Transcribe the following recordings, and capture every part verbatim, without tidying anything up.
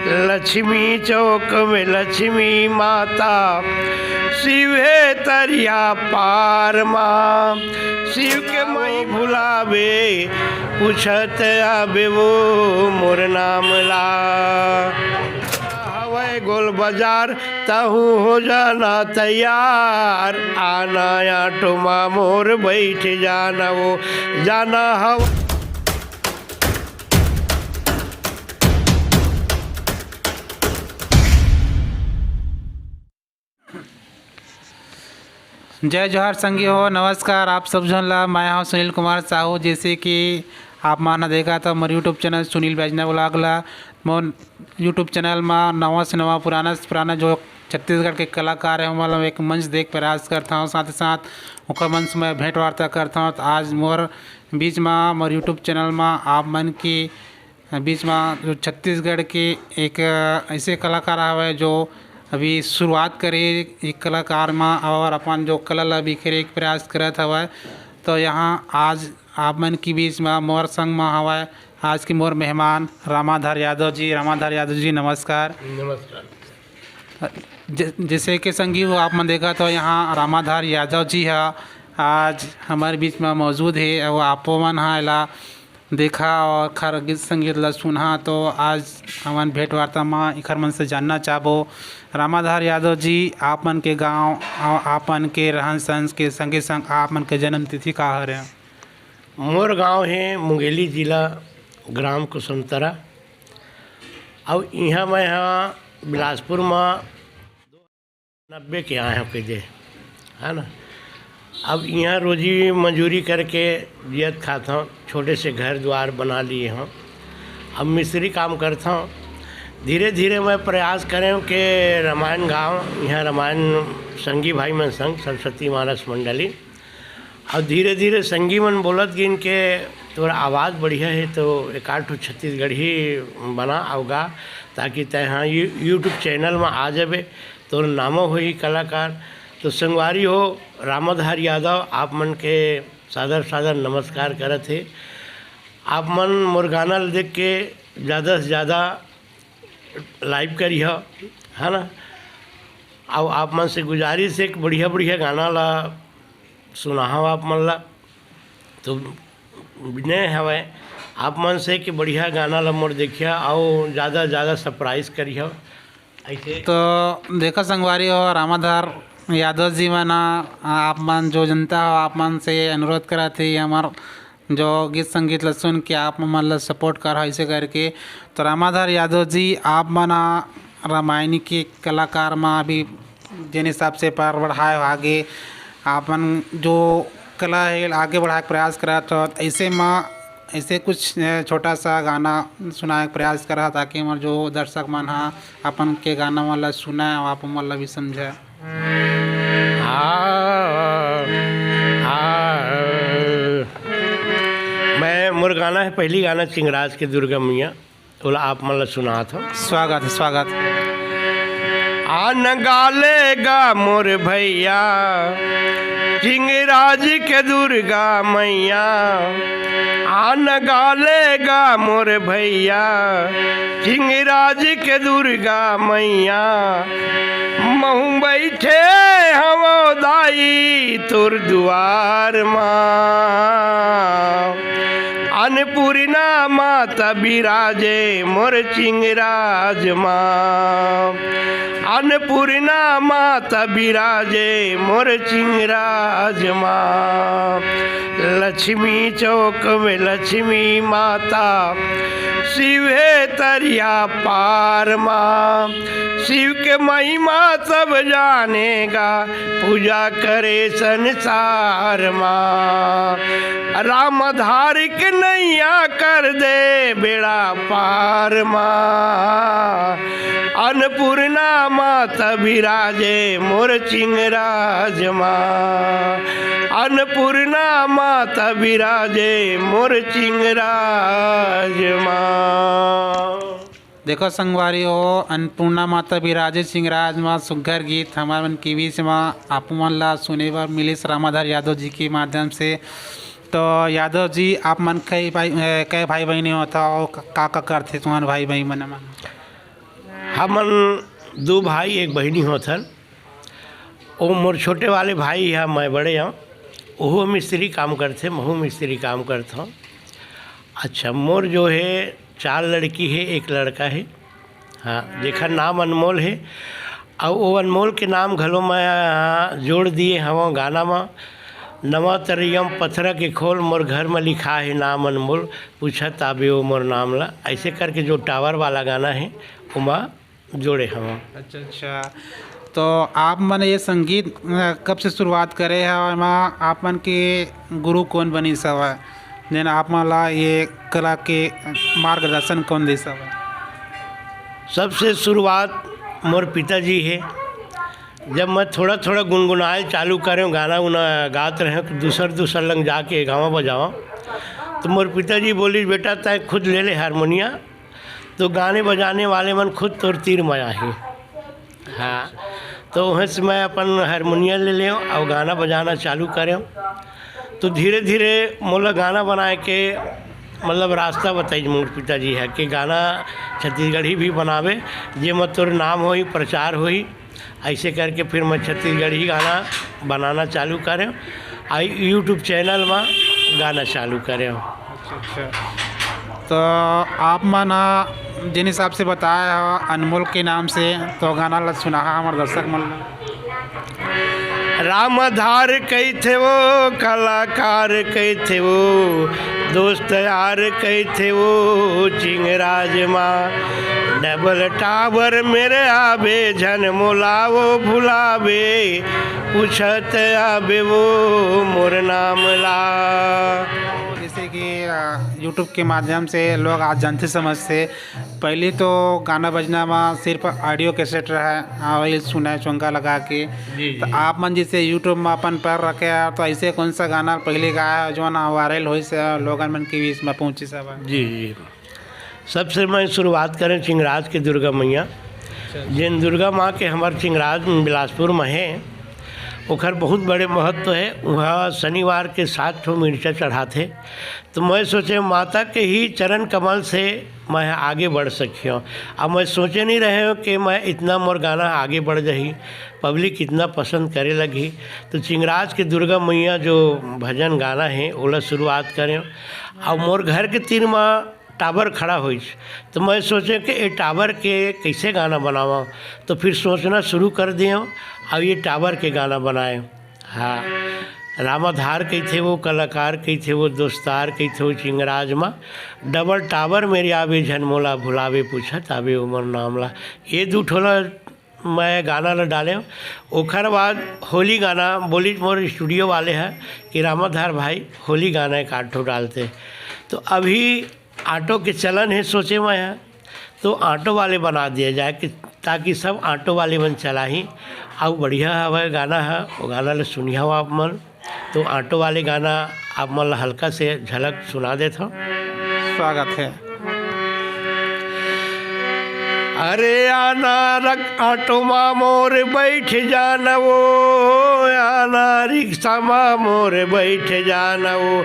लक्ष्मी चौक में लक्ष्मी माता, शिव हे तरिया पार मा। शिव के मई भुलावे, पूछत आबे वो मोर नाम ला। हवय गोल बाजार, तहू हो जाना तैयार। आना ऑटो मा मोर बैठ जाना वो, जाना हव। जय जोहार संगी हो, नमस्कार आप सब झन ला। मैं हूं सुनील कुमार साहू। जैसे कि आप मन देखा था मोर YouTube चैनल सुनील बैजना व्लॉग ला। मोर YouTube चैनल मा नवा से नवा, पुराना से पुराना जो छत्तीसगढ़ के कलाकार है, ओमन ला एक मंच देख प्रयास करता हूँ, साथ ही साथ ओकर मन से मैं भेंट वार्ता करता हूँ। तो आज मोर बीच मा, मोर YouTube चैनल मा आप मन के बीच मा जो छत्तीसगढ़ के एक ऐसे कलाकार हवय जो अभी शुरुआत करे एक कलाकार मा और अपन जो कला ला बिखेरे एक प्रयास करत हवय। तो यहाँ आज आप मन के बीच मा मोर संग मा हवय आज के मोर मेहमान रामाधार यादव जी। रामाधार यादव जी, नमस्कार। नमस्कार। ज-, जैसे कि संगी हो, आप मन देखत हो, यहाँ रामाधार यादव जी हा आज हमर बीच मा मौजूद हे। अउ आपो मन हा एला देखा और खर गीत संगीत ला सुनहा, तो आज हमन भेंट वार्ता मा इखर मन से जानना चाहबो। रामाधार यादव जी, आप मन के गांव और आप मन के रहन सहन के संगे संग आप मन के जन्म तिथि का हरे? मोर गांव हे मुंगेली जिला, ग्राम कुसुमतरा। अउ इहाँ मैं हा बिलासपुर मा नब्बे के आए हव कहिदे, है ना। अब इहाँ रोजी मजूरी करके जियत खात हव, छोटे से घर द्वार बना लिए हव। अब मिस्त्री काम करत हव। धीरे धीरे मैं प्रयास करेंव के रामायण गाँव, इहाँ रामायण संगी भाई मन संग सरस्वती मानस मंडली। अउ धीरे धीरे संगी मन बोलत गिन के तोर आवाज़ बढ़िया हे, तो एकाध ठो छत्तीसगढ़ी बना अउ गा, ताकि तै हा यू-, YouTube चैनल में आ जाबे, तोर नामो होही कलाकार। तो संगवारी हो, रामाधार यादव आप मन के सादर सादर नमस्कार करत हे। आप मन मोर गाना ल देख के ज़्यादा से ज़्यादा लाइव करिह, है ना। अउ आप मन से गुजारिश हे कि बढ़िया बढ़िया गाना ला सुनाहव आप मन ला। तो विनय हवय आप मन से कि बढ़िया गाना ला मोर देखिया अउ ज़्यादा ज़्यादा सरप्राइज करिह। ऐसे तो देखा संगवारी हो, रामाधार यादव जी मन, आप मन जो जनता हो, आप मन से अनुरोध करत हे, हमर जो गीत संगीत ला सुन के आप मन ला सपोर्ट करहा, ऐसे करके। तो रामाधार यादव जी, आप मन ह रामायणी के कलाकार म अभी जेन हिसाब से पार बढ़ाए हो आगे, आप मन जो कला हे आगे बढ़ाए के प्रयास करत हो, ऐसे म ऐसे कुछ, अ, छोटा सा गाना सुनाए के प्रयास करहा, ताकि हमर जो दर्शक मन ह अपन के गाना मन ला सुनय अउ आप मन ला भी समझय। आ, आ, मैं, मोर गाना हे, पहली गाना चिंगराज के दुर्गा मैया, ओला आप मन ला सुनात हव। स्वागत हे, स्वागत। आन गाले गा मोर भैया, चिंगराज के दुर्गा मैया, आन गाले गा मोर भैया, चिंगराज के दुर्गा मैया, महूँ बैठे हवँ दाई तोर दुआर मा। अन्नपूर्णा माता बिराजे मोर चिंगराज मा। अन्नपूर्णा माता बिराजे मोर चिंगराज मा। लक्ष्मी चौक में लक्ष्मी माता, शिव हे तरिया पार मा। शिव के महिमा सब जाने गा, पूजा करे संसार मा। रामाधार के नैया कर दे बेड़ा पार मा। अन्नपूर्णा माता बिराजे मोर चिंगराज मा। अन्नपूर्णा माता बिराजे मोर चिंगराज मा। देखो संगवारी हो, अन्नपूर्णा माता बिराजे चिंगराज मा सुग्घर गीत हमर मन के बीच मा आप मन ला सुने बर मिलिस रामाधार यादव जी के माध्यम से। तो यादव जी, आप मन कई भाई, ए, कई भाई बहिनी होथा अउ का, का, का करथे तुम्हार भाई बहिनी मन? हमन दू भाई एक बहिनी होथन। ओ मोर छोटे वाले भाई ह, मैं बड़े हंव। ओहू मिस्त्री काम करथे, महू मिस्त्री काम करथंव। अच्छा, मोर जो हे, चार लड़की हे, एक लड़का हे। हाँ, जेखर नाम अनमोल हे। अउ ओ अनमोल के नाम घलो मैं, हाँ, जोड़ दिए हवं गाना म। नवा तरियम पथरा के खोल, मोर घर म लिखा हे नाम अनमोल, पूछत आबे ओ मोर नाम ला। ऐसे करके जो टावर वाला गाना हे, ओमा जोड़े हवं। अच्छा, अच्छा। तो आप मन ये संगीत, अ, कब से शुरुआत करे हव? एमा आप मन के गुरु कौन बनिस हवय, जेन आप मन ला ये कला के मार्गदर्शन कौन दिस हवय? सबसे शुरुआत मोर पिताजी हे। जब मैं थोड़ा-थोड़ा गुनगुनाए चालू करेंव, गाना उना गात रहेंव, दूसर-दूसर लंग जाके गावा बजावा, तो मोर पिताजी बोलिस, "बेटा, तैं खुद ले ले हारमोनिया।" तो गाने बजाने वाले मन खुद तोर तीर म आही। हाँ, तो वहीं से मैं अपन हारमोनियम ले लेव अउ गाना बजाना चालू करेव। तो धीरे-धीरे मोला गाना बनाए के, मतलब, रास्ता बताइस मोर पिताजी ह कि गाना छत्तीसगढ़ी भी बनाबे, जेमा तोर नाम होही, प्रचार होही। ऐसे करके फिर मैं छत्तीसगढ़ी गाना बनाना चालू करेव, आ YouTube चैनल म गाना चालू करेव। अच्छा, अच्छा। तो आप मन ह जिन हिसाब से बताए ह अनमोल के नाम से, तो गाना ला सुनाहा हमर दर्शक मन ला। राम आधार कहिथे वो, कलाकार कहिथे वो, दोस्त यार कहिथे वो, चिंगराज मा डबल टावर मेर आबे, झन मोला वो भुलाबे, पूछत आबे वो मोर नाम ला। जैसे कि, अ, YouTube के माध्यम से लोग आज जानथे समझथे, पहले तो गाना बजना में सिर्फ ऑडियो कैसेट रहे, हाँ, वही सुने चोंगा लगा के। जी, तो जी। आप मन जैसे YouTube में अपन पैर रखे हैं, तो ऐसे कौन सा गाना पहले गाया है जो ना वायरल होइस है, लोगन मन के बीच में पहुँचिस है? जी, जी। सबसे मैं शुरुआत करें चिंगराज के दुर्गा मैया। अच्छा। जेन दुर्गा माँ के हमर चिंगराज बिलासपुर में है, ओखर बहुत बड़े महत्व है। वहाँ शनिवार के सात ठो मिर्चा चढ़ाथे। तो मैं सोचे माता के ही चरण कमल से मैं आगे बढ़ सकियों। अब मैं सोचे नहीं रहे हूँ कि मैं इतना मोर गाना आगे बढ़ जाही, पब्लिक इतना पसंद करे लगी। तो चिंगराज के दुर्गा मैया जो भजन गाना है, ओला शुरुआत करें। और मोर घर के तीर मा टावर खड़ा होइस, तो मैं सोचे कि ए टावर के कैसे गाना बनावा। तो फिर सोचना शुरू कर दियो और ये टावर के गाना बनाए। हाँ, रामाधार कहिथे वो, कलाकार कहिथे वो, दोस्तार कहिथे वो, चिंगराज मा डबल टावर मेर आबे, झन मोला भुलाबे, पूछत आबे उमर नाम ला। ये दू ठोला मैं गाना ला डालें। ओखर बाद होली गाना बोलिस मोर स्टूडियो वाले हैं कि रामाधार भाई होली गाना एक आध ठो डालते। तो अभी ऑटो के चलन है, सोचे मैं है तो ऑटो वाले बना दिया जाए कि ताकि सब ऑटो वाले मन चलाही। अउ बढ़िया हवय गाना है, वो गाना ला सुनिया आप मन। तो ऑटो वाले गाना आप मन ला हल्का से झलक सुना देत हव। स्वागत है। अरे आना रख ऑटो मा मोर बैठ जाना वो, आना रिक्शा मा मोर बैठ जाना वो,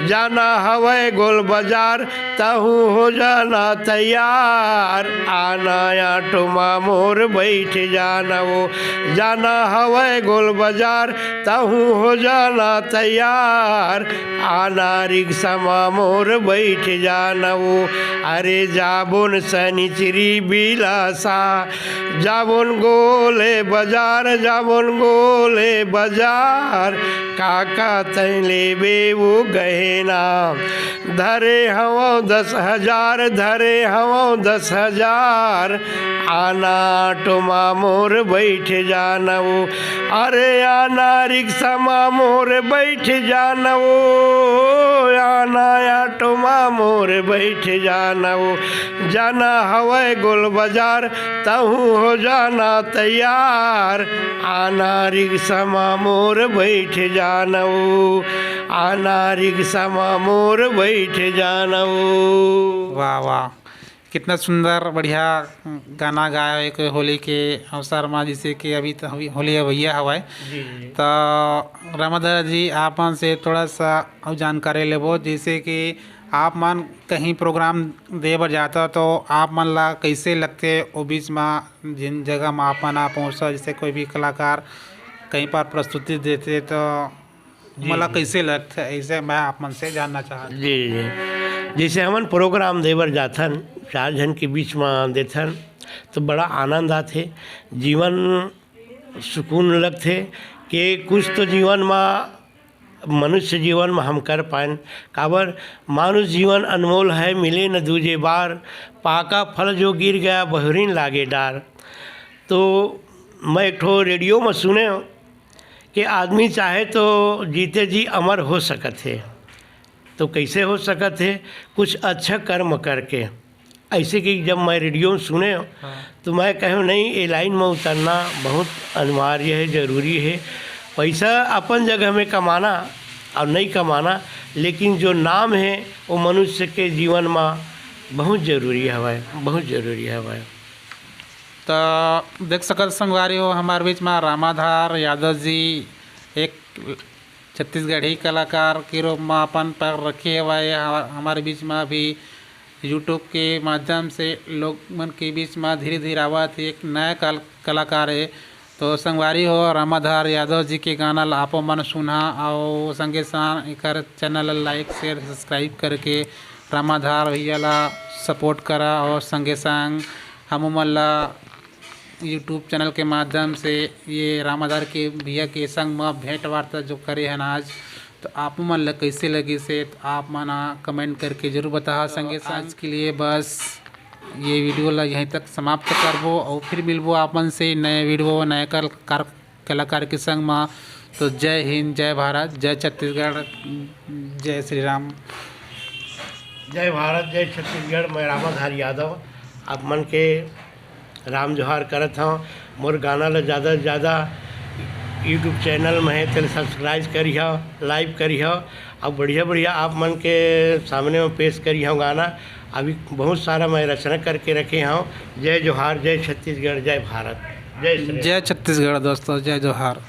जाना हवय गोल बाजार तहूँ हो जाना तैयार। आना ऑटो मा मोर बैठ जाना वो, जाना हवय गोल बाजार तहूँ हो जाना तैयार। आना रिक्शा मा मोर बैठ जाना वो, अरे जाबोन सनिचरी बिलासा, जाबोन गोले बाजार, जाबोन गोले बाजार। काका तैं लेबे वो गहना, धरे हवं दस हजार, धरे हवं दस हजार। आना ऑटो मा मोर बैठ जाना वो, अरे आना रिक्शा मा मोर बैठ जाना वो, आना ऑटो मा मोर बैठ जाना वो। जाना हवय गोल बाजार तहूँ हो जाना तैयार। आना रिक्शा मा मोर बैठ जाना वो, आना रिक्शा मा मोर बैठ जाना वो। वाह, वाह, कितना सुंदर, बढ़िया गाना गाए हो एक होली के अवसर मा, जैसे कि अभी तो होली, होली अवइया हवय। जी, जी। तो रामाधार जी, आप मन से थोड़ा सा अउ जानकारी लेबो, जैसे कि आप मन कहीं प्रोग्राम दे बर जाता तो आप मन ला कैसे लगथे? ओ बीच म जिन जगह म आप मन आ पहुँचता, जैसे कोई भी कलाकार कहीं पर प्रस्तुति देथे तो जी, मोला जी। कैसे लगथे, ऐसे मैं आप मन से जानना चाहत। जी जी। जैसे हमन प्रोग्राम दे बर जाथन, चार झन के बीच म देथन, तो बड़ा आनंद आथे, जीवन सुकून लगथे कि कुछ तो जीवन म, मनुष्य जीवन म हम कर पाएन। काबर, मानुष जीवन अनमोल है, मिले न दूजे बार, पाका फल जो गिर गया बहुरिन लागे डार। तो मैं एक ठो रेडियो म सुने कि आदमी चाहे तो जीते जी अमर हो सकत हे। तो कैसे हो सकत हे? कुछ अच्छा कर्म करके। ऐसे कि जब मैं रेडियो में सुने, हाँ। तो मैं कहूँ, नहीं, ये लाइन में उतरना बहुत अनिवार्य है, जरूरी है। पैसा अपन जगह में कमाना और नहीं कमाना, लेकिन जो नाम है वो मनुष्य के जीवन में बहुत जरूरी हवय, बहुत जरूरी हवय। तो देख सकत संगवारी हो, हमारे बीच में रामाधार यादव जी एक छत्तीसगढ़ी कलाकार के रूप में अपन पैर रखे हवय। ह-, हमारे बीच में अभी YouTube के माध्यम से लोग मन के बीच में धीरे धीरे आवत हे, एक नया कल-, कलाकार है। तो संगवारी हो, रामाधार यादव जी के गाना ला आपो मन सुनहा, और संगे साथ एकर चैनल ला like, share, subscribe करके रामाधार भैया ला support करा, और संगे संग हमू मन ला YouTube चैनल के माध्यम से ये रामाधार के भैया के संग म भेंट वार्ता जो करे हन आज, तो आप मन ला कैसे लगिस हे, तो आप मन ह comment करके जरूर बताहा। संगे संग आज के लिए बस ये वीडियो ला यहीं तक समाप्त करबो, और फिर मिलबो आप मन से नए वीडियो, नए कल-, कार-, कलाकार के संग म। तो जय हिंद, जय भारत, जय छत्तीसगढ़, जय श्री राम। जय भारत, जय छत्तीसगढ़। मैं रामाधार यादव आप मन के राम जोहार करत हव। मोर गाना ला ज़्यादा से ज़्यादा YouTube चैनल में है, तेला subscribe करिहव, like करिहव, और बढ़िया बढ़िया आप मन के सामने में पेश करिहव गाना। अभी बहुत सारा मैं रचना करके रखे हव। जय जोहार, जय छत्तीसगढ़, जय भारत, जय श्री राम। जय छत्तीसगढ़ दोस्तों, जय जोहार।